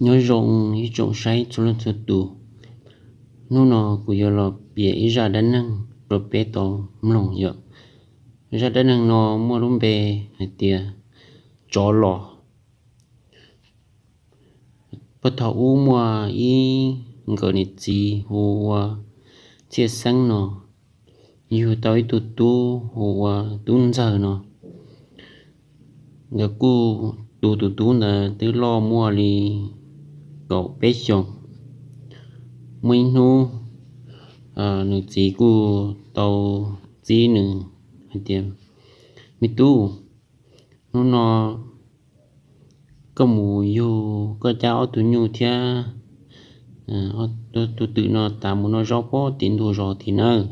Nyob zoo ib tsoom saib txhua leej txhua tus, hnub no kuv yuav los piav ib zaj dab neeg rau peb tau mloog yom. Zaj dab neeg no muaj lub npe hais tias tsov los. Puag thaum ub muaj ib nkawm niam txiv hu ua Txhiaj Xeeb no, yug tau ib tug tub hu ua Tub Ntxawg no. Nkawd kuj tu tus tub ntawd twb loj muaj li kaum peb xyoos. Muaj ib hnub nws txiv kuj tau txib nws hais tias, Me tub, hnub no koj mus yug koj cab ob tug nyuj thiab tus twm no tas mus noj zaub pem tim ntug zos tim nawb.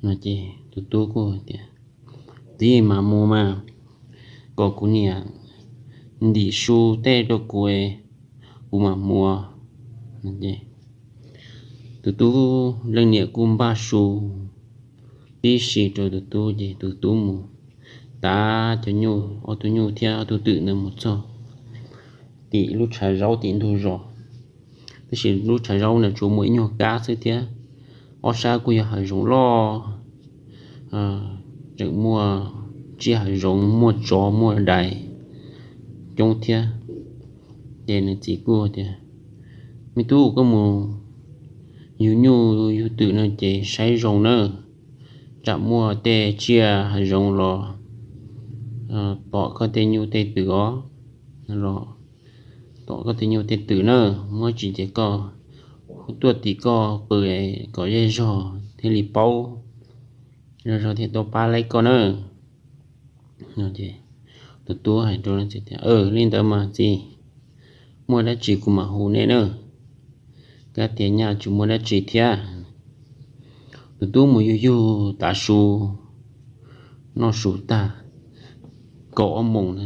No ces tus tub kuj tias, Txiv, mam mus mas, kom kuv niam ntim su tej rau kuv, kuv mam mus. Tus tub leej niam kuj npaj su tib si rau tus tub ces tus tub mus tav cov nyuj, ob tug nyuj thiab ob tug twm ntawd mus txog tim lub tshav zaub tim ntug zos. Tab sis lub tshav zaub ntawd tsuas muaj ib nyuag kab xwb thiab ob sab kuj yog hav zoov loj, tseem muaj tsiaj hav zoov, muaj tsov muaj dais coob thiab. Ces nws txiv kuj tias, Me tub, koj mus yug nyuj yug twm no ces saib zoo nawb, tsam muaj tej tsiaj hav zoov los tom koj tej nyuj tej twm os, los tom koj tej nyuj tej twm na, muaj tsis ces koj tuaj tim koj qw kom zej zog thiaj li paub, zej zog thiaj tuaj pab laib koj na. Tus tub hais rau tias, Li ntawd mas txiv, muaj dab tsi kuv mam hu nej na. Kab tias nyaj tsis muaj dab tsi thiab. Tus tub mus yug yug tav su, noj su tag kaum ob moos na,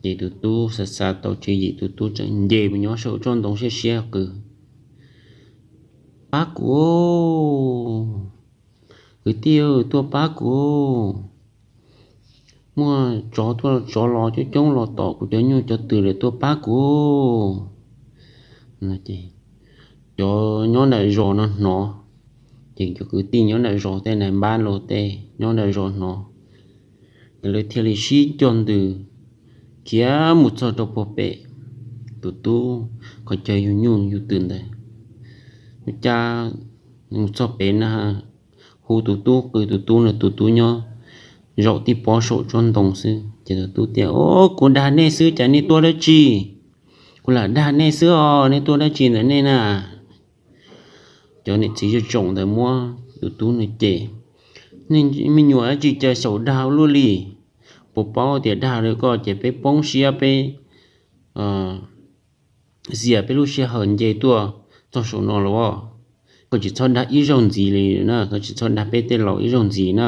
ces tus tub xav xav tau tswv yim, tus tub tseem nce mus nyob saum tsob ntoo siab siab qw, Pab kuv, kwv tij, tuaj pab kuv, muaj tsov tuaj, tsov los coob coob los tom kuv cov nyuj cov twm lawm, tuaj pab kuv. Cov nyob nram zos no hnov, ces cov kwv tij nyob nram zos, tej nais npab los tej nyob nram zos hnov, ces lawv thiaj li sib cog ntws khiav mus txog rau puag pem tus tub qhov chaw yug nyuj yug twm ntawd. Ua cas mus txog pem na, hu tus tub qw tus tub no, tus tub nyob zaum tib pob saum tsob ntoo xwb. Ces tus tub tias, Au, kuv dag nej xwb, cas nej tuaj dab tsi? Kuv lam dag nej xwb os, nej tuaj dab tsi ntawm nej na? Cov niam txiv zej tsoom ntawd muab tus tub no cem, Nej me nyuam dab tsi cas xyaum dag ua luaj li? Puas paub tias dag rau koj ces peb poob siab, peb xiam peb lub sij hawm nce tuaj txog saum no los as. Koj tsis txhob dag ib zaug ntxiv li na, koj tsis txhob dag peb tej laus ib zaug ntxiv na.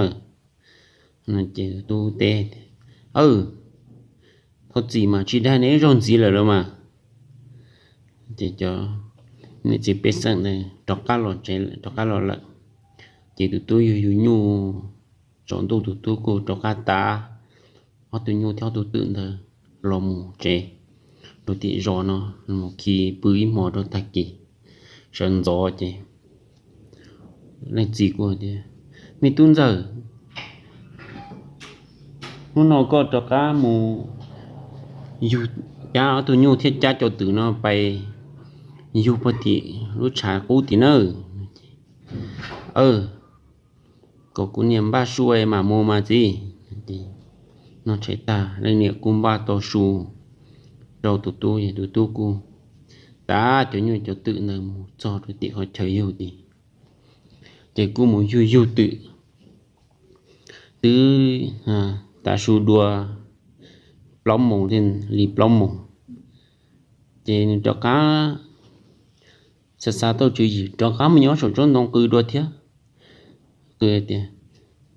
Ces tub teb, Aw, thov txim mas, tsis dag nej ib zaug ntxiv lawm los mas. Ces cov niam txiv pej xeem ntawd rov qab los tsev, rov qab los lawm. Ces tus tub yug yug nyuj tsaus ntuj, tus tub kuj rov qab tav ob tug nyuj thiab ob tug twm ntawd los mus tsev, rau tim zos no mus khi pw ib hmos rau tag kis. Sawv ntxov ces leej txiv kuj tias, Me tub ntxawm, hnub no koj rov qab mus yug, cab ob tug nyuj thiab cab cov twm no pais yug puag tim lub tshav qub tim nawb. Aw, kom kuv niam npaj su mam mus mas txiv. Noj tshais tag leej niam kuj npaj tau su rau tus tub, tus tub kuj tav cov nyuj cov twm ntawd mus txog rau tim qhov chaw yug tid. Ces kuj mus yug yug twm, twb tav su dua plaub moos li, plaub moos, ces nws rov qab xav xav tau tswv yim rov qab mus nyob saum tsob ntoo qw dua thiab. Qw tias,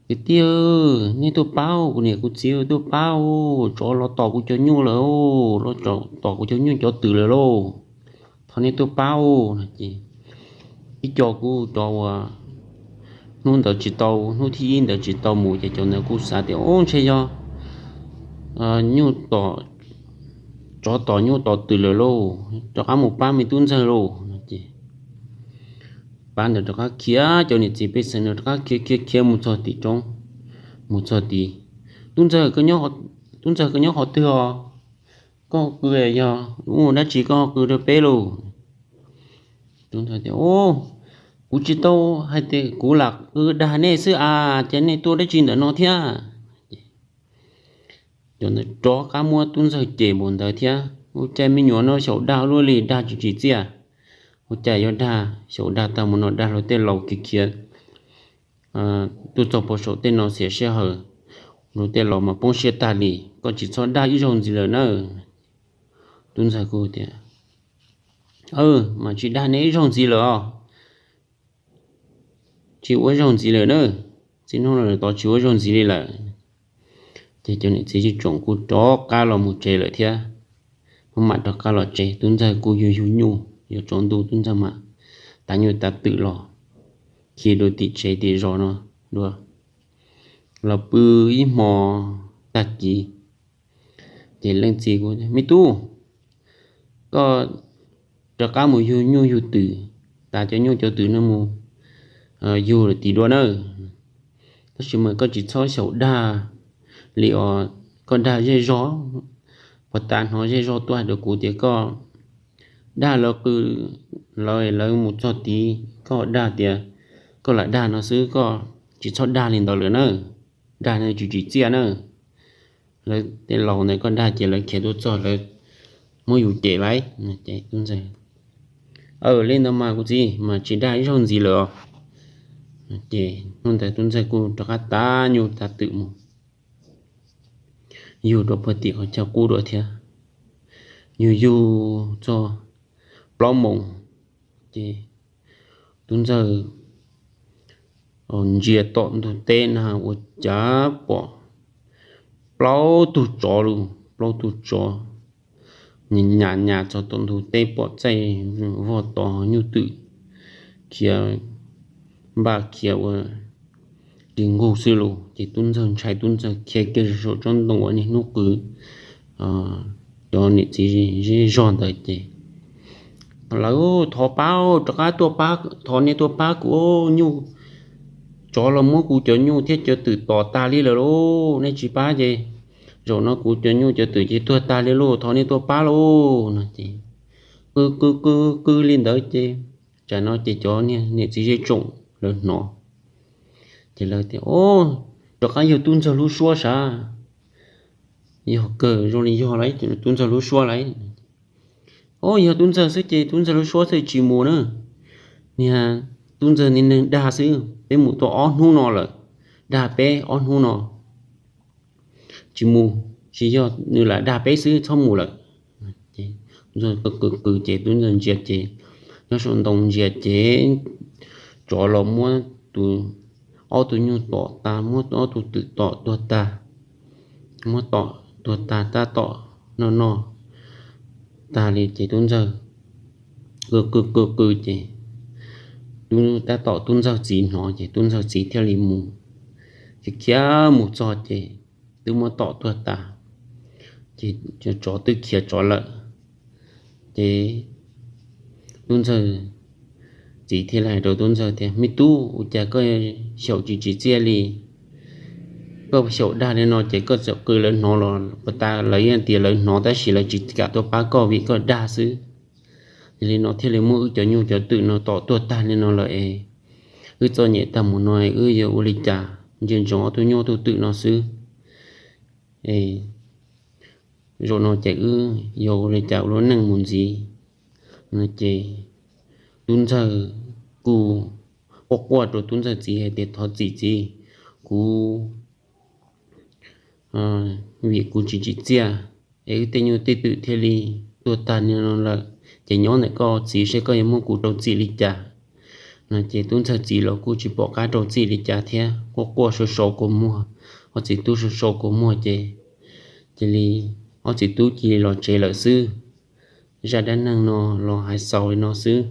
Kwv tij, nej tuaj pab, kuv niam kuv txiv tuaj pab, tsov los tom kuv cov nyuj lawm, los tom kuv cov nyuj cov twm lawm lauj. Thov nej tuaj pab no ces ib co kuj cov uas hnub ntawd tsis tau, hnub thib ib ntawd tsis tau mus ces cov ntawd kuj xav tias, Ub, ntshe yog nyuj tom, tsov tom nyuj tom twm lawm lauj, rov qab mus pab me tub ntxawg lauj. Ces pab ntawd rov qab khiav, cov niam txiv pej xeem ntawd rov qab khiav khiav khiav mus txog tim roob, mus txog tid, tub ntxawg, tub ntxawg koj nyob qhov twg os? Koj qw yog ua dab tsi koj qw rau peb lauj? Tub ntxawg tias, kuv tsis tau hais tias kuv lam qw dag nej xwb as, ces nej tuaj dab tsi ntawm no thiab? Cov ntawd rov qab muab tub ntxawg cem npaum ntawd thiab, ua cas me nyuam no xyaum dag luaj li, dag tsis tsim txiaj, ua cas yuav dag, xyaum dag tag mus no dag luag tej laus khiav khiav tuaj txog pem saum tej no xiam sij hawm, luag tej laus mas poob siab tag li, koj tsis txhob dag ib zaug ntxiv lawm na. Tub ntxawg kuj tias, mas tsis dag nej ib zaug ntxiv lawm os, tsis ua zaug ntxiv lawm na, txij hnub no tod tsis ua zaug ntxiv li lawm. Ces cov niam txiv tsoom kuj rov qab los mus tsev lawm thiab. Hmoob mam rov qab los tsev, tub ntxawg kuj yug yug nyuj, yuav tsaus ntuj tub ntxawg mam tav nyuj tav twm los khi rau tim tsev tim zos no dua. Los pw ib hmo tag kis, ces leej txiv kuj, me tub, koj rov qab mus yug nyuj yug twm, tav cov nyuj cov twm no mus yug lawm tim dua nawb. Tab sis mas koj tsis txhob xyaum dag li os, koj dag zej zog, puag ta hnov zej zog tuaj hais rau kuv tias koj dag lawv qw, lawv, lawv mus txog tid koj dag tias koj lam dag no xwb, koj tsis txhob dag li ntawd lawm na. Dag no tsis tsim txiaj na. Lawv tej laus ntawd koj dag ces lawv khiav tuaj txog lawv muab yus cem lawm. Ces tub ntxawg, aw, li ntawd mas kuv txiv, mas tsis dag ib zaug ntxiv lawm os. Ces hnub ntawd tub ntxawg kuj rov qab tav nyuj tav twm mus yug rau puag tim qhov chaw qub dua thiab. Yug yug txog plaub moos, ces tub ntxawg ntsia tom ntug teb na ua cas pom plaub tug tsov lus, plaub tug tsov nyas nyas txog tom ntug teb pom txaij vog tod nyuj twm khiav npaj khiav ua li nqug xwb lus. Ces tub ntxawg ntshai, tub ntxawg khiav kiag saum tsob ntoo uas niaj hnub qw cov niam txiv zej zog ntawd ces, lawv, thov pab, rov qab tuaj pab, thov nej tuaj pab kuv, nyuj, tsov los muab kuv cov nyuj thiab cov twm tom tag li lawm lauj, nej tsis pab ces zaum no kuv cov nyuj cov twm ces tuag tag li lauj, thov nej tuaj pab lauj no ces qw qw qw qw li ntawd ces tsam no ces cov niam txiv zej tsoom lawv hnov ces lawv tias, o, rov qab yog tub ntxawg lub suab sav. Yog kawg zoo li yog lawm, tub ntxawg lub suab lawm. O, yog tub ntxawg xwb ces tub ntxawg lub suab xwb tsis mus na. Niag tub ntxawg niag neeg dag xwb, peb mus tau ob hnub no lawm, dag peb ob hnub no tsis mus, tsis yog nws lam dag peb xwb txhob mus lawm. Tub ntxawg qw qw ces tub ntxawg ntsia ces nyob saum ntoo ntsia ces tsov los muab tus, ob tug nyuj tom tag, muab ob tug twm tom tuag tag, muab tom tuag tag tab tom noj noj tag li ces tub ntxawg qw qw qw qw ces tab tom tub ntxawg txiv hnov ces tub ntxawg txiv thiaj li mus, khiav khiav mus txog ces twb muab tom tuag tas, ces tsov twb khiav tsov lawm. Ces tub ntxawg txiv thiaj li hais rau tub ntxawg tias, me tub, ua cas koj xyaum tsis tsim txiaj li? Koj xyaum dag li no ces koj txawm qw lawv hnov los puas tas, lawv yeej tias lawv hnov tab sis lawv tsis kam tuaj pab koj vim koj dag xwb. Yog li no thiaj li muab wb cov nyuj cov twm no tom tuag tag li no lawm es wb txom nyem tag mus no wb yuav ua li cas ntsia ntsoov ob tug nyuj ob tug twm no xwb. Zaum no ces wb yuav ua li cas ua lub neej mus ntxiv no ces tub ntxawg kuj quaj quaj rau tub ntxawg txiv hais tias, thov txim txiv, kuv, vim kuv tsis tsim txiaj es wb tej nyuj tej twm thiaj li tuag tag li no lawm, ces nyob ntawm koj txiv seb koj yuav muab kuv rau txim li cas no. Ces tub ntxawg txiv los kuj tsis pom qab rau txim li cas thiab, quaj quaj sau sau kua muag, ob txiv tub sau sau kua muag ces cia li, ob txiv tub cia li los tsev lawm xwb. Zaj dab neeg no los hais xaus li no xwb.